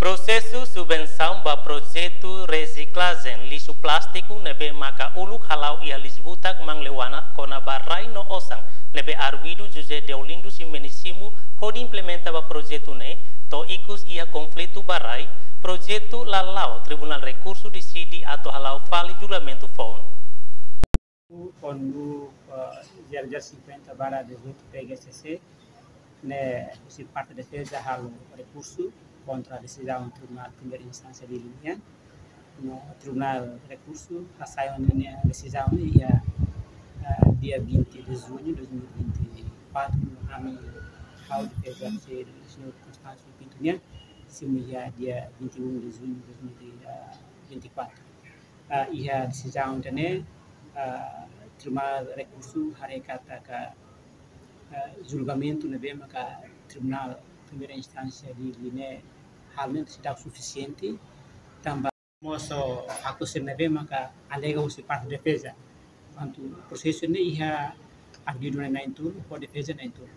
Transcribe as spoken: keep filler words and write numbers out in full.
Prosesu subvensaun ba projetu resiklajen lixu plástiku ne'ebé maka uluk hala'o iha Lisbutak, Mangleuana, kona-ba rai no osan ne'ebé arguidu José Deolindo Ximenes Simu hodi implementa ba projetu ne'e, to'o ikus iha konflitu ba rai, projetu la la'o Tribunál Rekursu deside atu hala'o fali julgamentu foun. Kódigu, eh, zero zero cinquenta barra dezoito P G C C, ne'e husi parte defeza halo rekursu kontra desizaun Tribunál Primeira Instánsia Dili nian. No Tribunál Rekursu hasai ona nia desizaun ne'e iha, eh, dia vinte de junho de dois mil e vinte e quatro, no ami, ha'u defeza señór Constâncio Pinto nian, simu iha dia vinte e um de junho de dois mil e vinte e quatro. Ah, iha desizaun ida-ne'e, ah, Tribunál Rekursu haree katak, ah, julgamentu ne'ebé maka Tribunál Primeira Instánsia Dili ne'e halo ne'e seidauk sufisiente, tanba mós haktuir sira ne'ebé maka alega husi parte defeza. Kuandu prosesu ne'e iha arguidu na'in-tolu, ho defeza na'in-tolu.